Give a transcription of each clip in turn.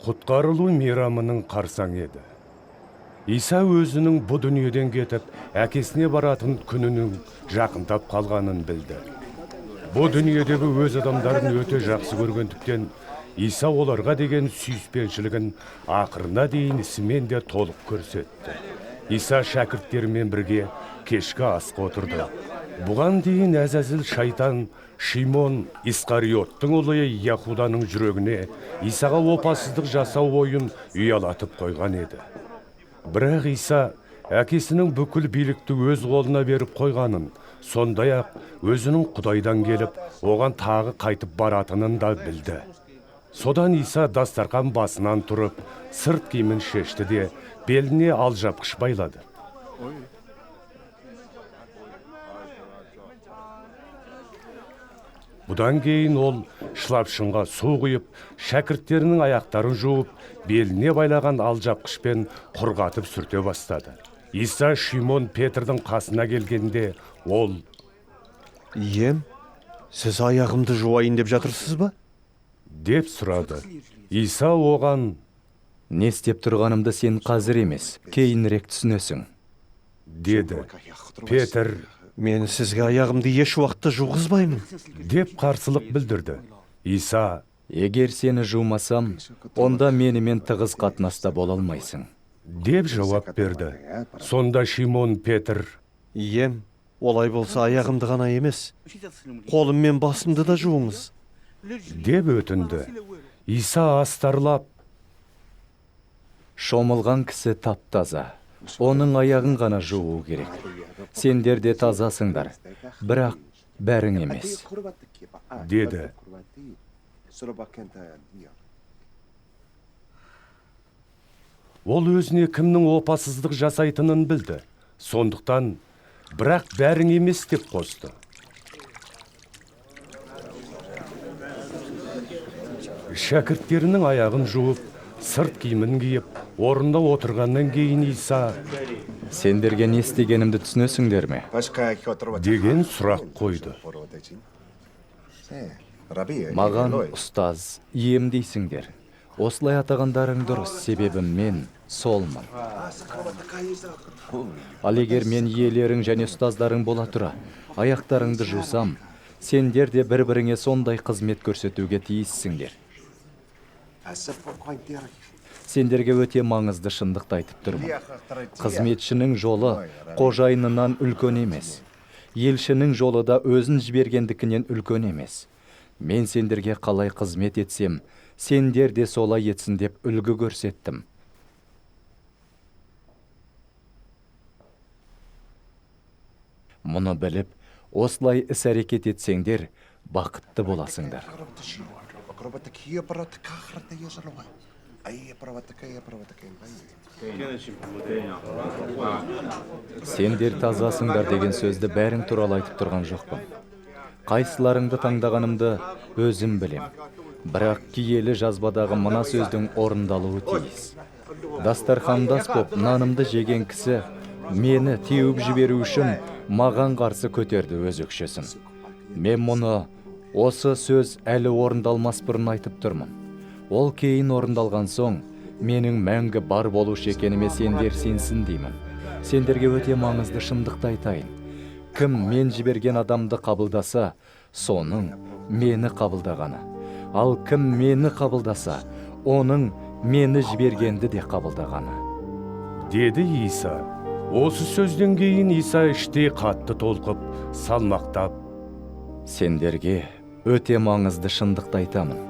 Құтқарылу мейрамының қарсаңы еді. Иса өзінің бұ дүниеден кетіп, әкесіне баратын күнінің жақындап қалғанын білді. Бұ дүниедегі өз адамдарын өте жақсы көргендіктен, Иса оларға деген сүйіспеншілігін ақырына дейін ісімен де толық көрсетті. Иса шәкірттерімен бірге кешкі асқа отырды. Бұған дейін Әзәзіл шайтан Шимон Исқариоттың ұлы Яхуданың жүрегіне Исаға опасыздық жасау ойын ұялатып қойған еді. Бірақ Иса әкесінің бүкіл билікті өз қолына беріп қойғанын, сондай-ақ өзінің Құдайдан келіп, оған тағы қайтып баратынын да білді. Содан Иса дастарқан басынан тұрып, сырт киімін шешті де, беліне алжапқыш байлады. Бұдан кейін ол шылапшынға су құйып, шәкірттерінің аяқтарын жуып, беліне байлаған алжапқышпен құрғатып сүрте бастады. Иса Шимон Петрдің қасына келгенде, ол: «Ием, сіз аяғымды жуайын деп жатырсыз ба?» деп сұрады. Иса оған: «Не істеп тұрғанымды сен қазір емес, кейінірек түсінесің», деді. Петр: «Мен сізге аяғымды еш уақытта жуғызбаймын», деп қарсылық білдірді. Иса: «Егер сені жумасам, онда менімен тығыз қатынаста бола алмайсың», деп жауап берді. Сонда Шимон Петр: «Ием, олай болса аяғымды ғана емес, қолым мен басымды да жуыңыз», деп өтінді. Иса астарлап: «Шомылған кісі тап-таза, оның аяғын ғана жуу керек. Сендер де тазасыңдар, бірақ бәрің емес», деді. Ол өзіне кімнің опасыздық жасайтынын білді. Сондықтан «бірақ бәрің емес» деп қосты. Шәкірттерінің аяғын жуып, сырт киімін киіп, орнына отырғаннан кейін Иса: «Сендерге не істегенімді түсінесіңдер ме?» деген сұрақ қойды. Маған ұстаз, ием дейсіңдер. Осылай атағандарың дұрыс, себебі мен солмын. Ал егер мен иелерің және ұстаздарың бола тұра, аяқтарыңды жусам, сендер де бір-біріңе сондай қызмет көрсетуге тиіссіңдер. Сендерге өте маңызды шындықты айтып тұрмын. Қызметшінің жолы қожайынынан үлкен емес. Елшінің жолы да өзін жібергендікінен үлкен емес. Мен сендерге қалай қызмет етсем, сендер де солай етсін деп үлгі көрсеттім. Мұны біліп, осылай іс-әрекет етсеңдер, бақытты боласыңдар. Сендер тазасыңдар деген сөзді бәрің туралы айтып тұрған жоқпын. Қайсыларыңды таңдағанымды өзім білем. Бірақ киелі жазбадағы мына сөздің орындалуы тиіс. Дастархандас боп нанымды жеген кісі мені теуіп жіберу үшін маған қарсы көтерді өз өкшесін. Мен мұны осы сөз әлі орындалмас бұрын айтып тұрмын. Ол кейін орындалған соң, менің мәңгі бар болушы екеніме сендер сенсін деймін. Сендерге өте маңызды шындықты айтайын. Кім мен жіберген адамды қабылдаса, соның мені қабылдағаны. Ал кім мені қабылдаса, оның мені жібергенді де қабылдағаны», деді Иса. Осы сөзден кейін Иса іштей қатты толқып, салмақтап: «Сендерге өте маңызды шындықты айтамын.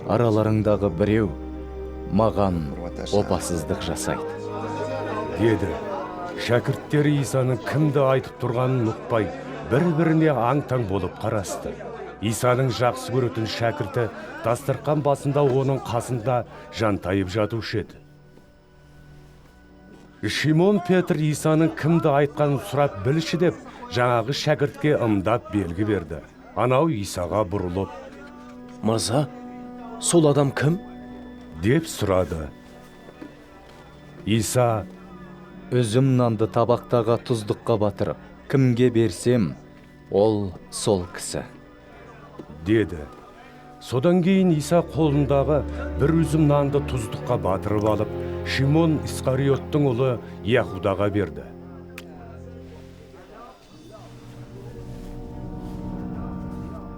Араларыңдағы біреу маған опасыздық жасайды», деді. Шәкірттері Исаның кімді айтып тұрғанын ұқпай, бір-біріне аң-таң болып қарасты. Исаның жақсы көретін шәкірті дастарқан басында оның қасында жантайып жатушы еді. Шимон Петр Исаның кімді айтқанын сұрап білші деп, жаңағы шәкіртке ымдап белгі берді. Анау Исаға бұрылып: «Мырза, сол адам кім?» деп сұрады. Иса: «Үзім нанды табақтағы тұздыққа батырып, кімге берсем, ол сол кісі», деді. Содан кейін Иса қолындағы бір үзім нанды тұздыққа батырып алып, Шимон Исқариоттың ұлы Яһудаға берді.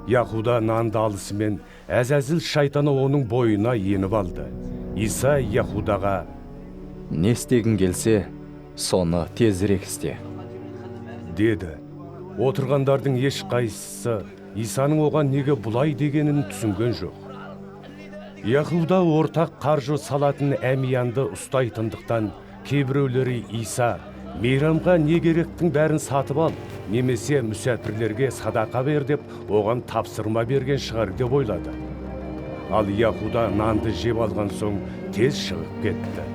Яһуда нанды алысымен Әзәзіл шайтаны оның бойына еніп алды. Иса Яһудаға: «Не істегің келсе, соны тезірек істе», деді. Отырғандардың ешқайсысы Исаның оған неге бұлай дегенін түсінген жоқ. Яһуда ортақ қаржы салатын әмиянды ұстайтындықтан кейбіреулері Иса мейрамға не керектің бәрін сатып ал, немесе мүсәпірлерге садақа бер деп оған тапсырма берген шығар деп ойлады. Ал Яһуда нанды жеп алған соң тез шығып кетті.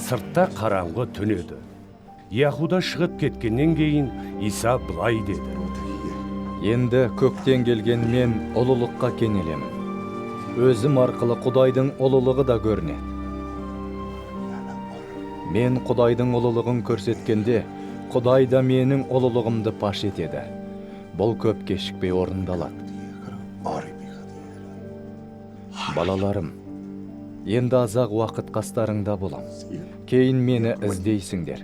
Сыртта қараңғы түн еді. Яһуда шығып кеткеннен кейін Иса былай деді: «Енді көктен келген мен ұлылыққа кенелемін. Өзім арқылы Құдайдың ұлылығы да көрінеді. Мен Құдайдың ұлылығын көрсеткенде, Құдай да менің ұлылығымды паш етеді. Бұл көп кешікпей орындалады. Балаларым, енді азақ уақыт қастарыңда болам. Кейін мені іздейсіңдер.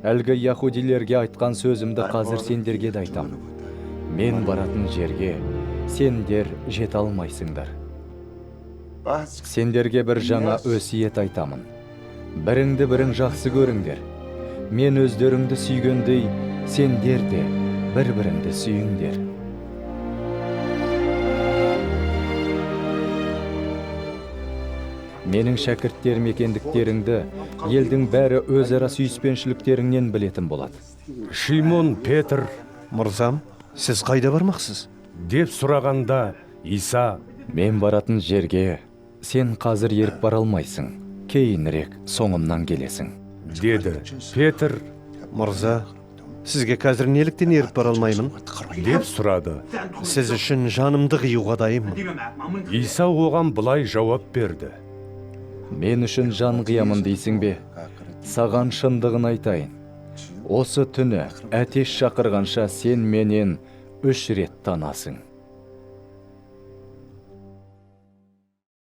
Әлгі яхудилерге айтқан сөзімді қазір сендерге де айтам. Мен баратын жерге сендер жете алмайсыңдар. Сендерге бір жаңа өсиет айтамын. Біріңді бірің жақсы көріңдер. Мен өздеріңді сүйгендей, сендер де бір-біріңді сүйіңдер. Менің шәкірттерім екендіктеріңді елдің бәрі өзара сүйіспеншіліктеріңнен білетін болады». Шимон Петр: «Мырзам, сіз қайда бармақсыз?» деп сұрағанда, Иса: «Мен баратын жерге сен қазір еріп бара алмайсың, кейінірек соңымнан келесің», деді. Петр: «Мырза, сізге қазір неліктен еріп бара алмаймын?» деп сұрады. «Сіз үшін жанымды қиюға дайынмын». Иса оған былай жауап берді: «Мен үшін жан қиямын дейсің бе? Саған шындығын айтайын. Осы түні әтеш шақырғанша сен менен 3 рет танасың».